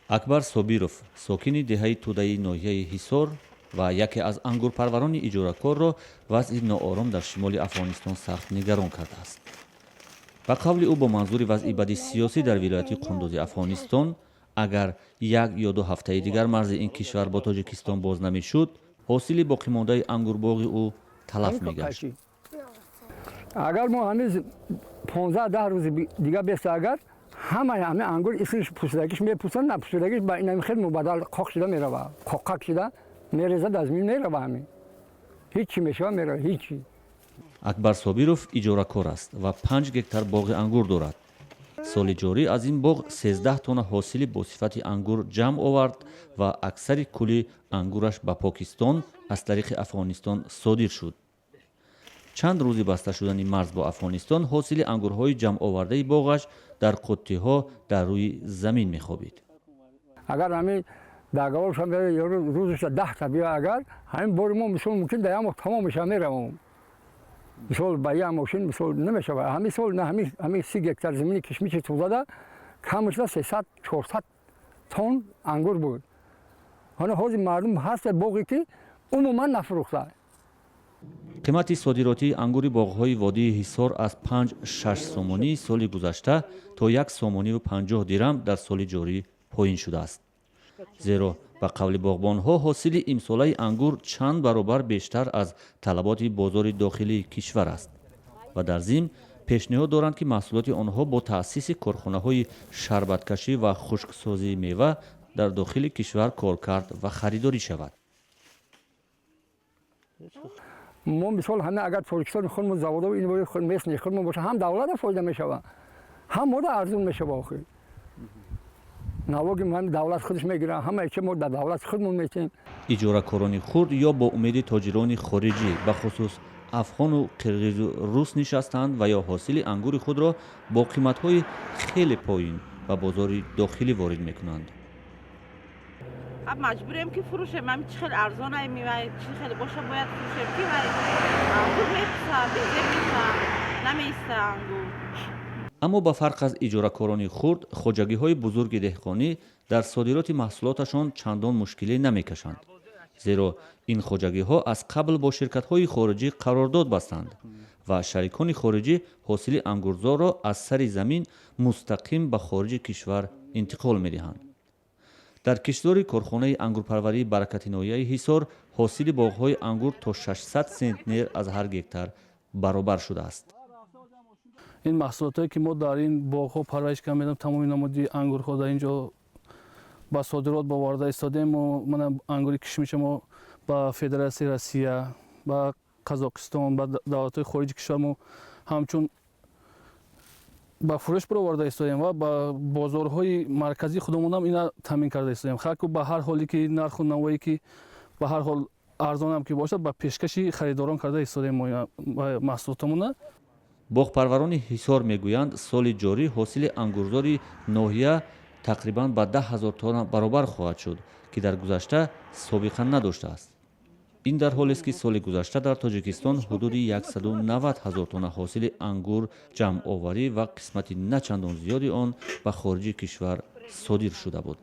Акбар Собиров, сокини деҳаи Тӯдаи ноҳияи Ҳисор ва яке аз ангурпарварони иҷоракорро вазъи ноором дар шимоли Афғонистон сахт нигарон кардааст. Ба қавли ӯ, бо манзури вазъи бади сиёсӣ дар вилояти Қундузи Афғонистон, агар 1 ё 2 ҳафтаи дигар марзи ин кишвар бо Тоҷикистон боз намешуд, ҳосили боқимондаи ангурбоғи ӯ талаф мегашт. Агар мо ҳамин 15-10 рӯзи дига беста, агар ҳамаи ҳамин ангур ислиш пусидагиш мепусад, напусидагиш ба инами хел мубаддал қоқ шида мерава, қоқак шида мерезад, аз мин мерава, ҳамин ҳичи мешава, мерава ҳичи. Акбар Собиров иҷоракор аст ва 5 гектар боғи ангур дорад. Соли ҷорӣ аз ин боғ 13 тонна ҳосили бо сифати ангур ҷамъ овард ва аксари кули ангураш ба Покистон аз тариқи Афғонистон содир шуд. Чанд рӯзи баста шудани марз бо Афғонистон ҳосили ангурҳои ҷамъовардаи боғаш дар қуттиҳо дар рӯи замин мехобид. Агар ҳамин договорша рӯзша 10-та биё, агар ҳамин бори мо, мисол, мумкин дар як моҳ тамом мешава, меравам, мисол, ба як мошин, мисол, намешава. Ҳамин сол ҳамин 30 гектар замини кишмиши тӯзада камашда 300-400 тонн ангур буд. Ҳана ҳозир мардум ҳаст боғе ки умуман нафурӯхта. Қимати содиротии ангури боғҳои водии Ҳисор аз 5-6 сомонӣ соли гузашта то 1 сомониву 50 дирам дар соли ҷорӣ поин шудааст, зеро ба қавли боғбонҳо, ҳосили имсолаи ангур чанд баробар бештар аз талаботи бозори дохилии кишвар аст ва дар зимн пешниҳод доранд, ки маҳсулоти онҳо бо таъсиси корхонаҳои шарбаткашӣ ва хушксозии мева дар дохили кишвар коркард ва харидорӣ шавад. Мо, мисол, ҳама агар Тоҷикистони худмон заводо ин местный худмон боша, ҳам давлата фоида мешава, ҳам мода арзун мешава. Охир налоги давлат худаш мегира, ҳама чи мо дар давлати худмон метем. Иҷоракорони хурд ё бо умеди тоҷирони хориҷӣ, бахусус афғону қирғизу рус нишастанд ва ё ҳосили ангури худро бо қиматҳои хеле поин ба бозори дохилӣ ворид мекунанд. Маҷбурем ки фурӯшем. Ами чӣ хеле арзон ай мева, чӣ хеле боша, бояд фурӯшем, ки вай ангур мепуса, безеб меша, намеиста ангур. Аммо ба фарқ аз иҷоракорони хурд, хоҷагиҳои бузурги деҳқонӣ дар содироти маҳсулоташон чандон мушкилӣ намекашанд, зеро ин хоҷагиҳо аз қабл бо ширкатҳои хориҷӣ қарордод бастанд ва шарикони хориҷӣ ҳосили ангурзорро аз сари замин мустақим ба хориҷи кишвар интиқол медиҳанд. Дар киштзори корхонаи ангурпарварии Баракати ноҳияи Ҳисор ҳосили боғҳои ангур то 600 сентнер аз ҳар гектар баробар шудааст. Ин маҳсулотое ки мо дар ин боғҳо парвариш карда, тамоми намуди ангурҳо дар ин ҷо ба содирот боварда истодем. Мо мана ангури кишмиша мо ба Федератсияи Россия, ба Қазоқистон, ба давлатҳои хориҷи кишвар мо ҳамчун ба фурӯш бароварда истодем ва ба бозорҳои марказии худамонам ина таъмин карда истодем. Хаку ба ҳар ҳоле ки нарху навое ки ба ҳар ҳол арзонам ки бошад, ба пешкаши харидорон карда истодем маҳсулотамона. Боғпарварони Ҳисор мегӯянд, соли ҷорӣ ҳосили ангурзори ноҳия тақрибан ба 10 000 тонна баробар хоҳад шуд, ки дар гузашта собиқа надоштааст. Ин дар ҳолест, ки соли гузашта дар Тоҷикистон ҳудуди 190 ҳазор тонна ҳосили ангур ҷамъоварӣ ва қисмати начандон зиёди он ба хориҷи кишвар содир шуда буд.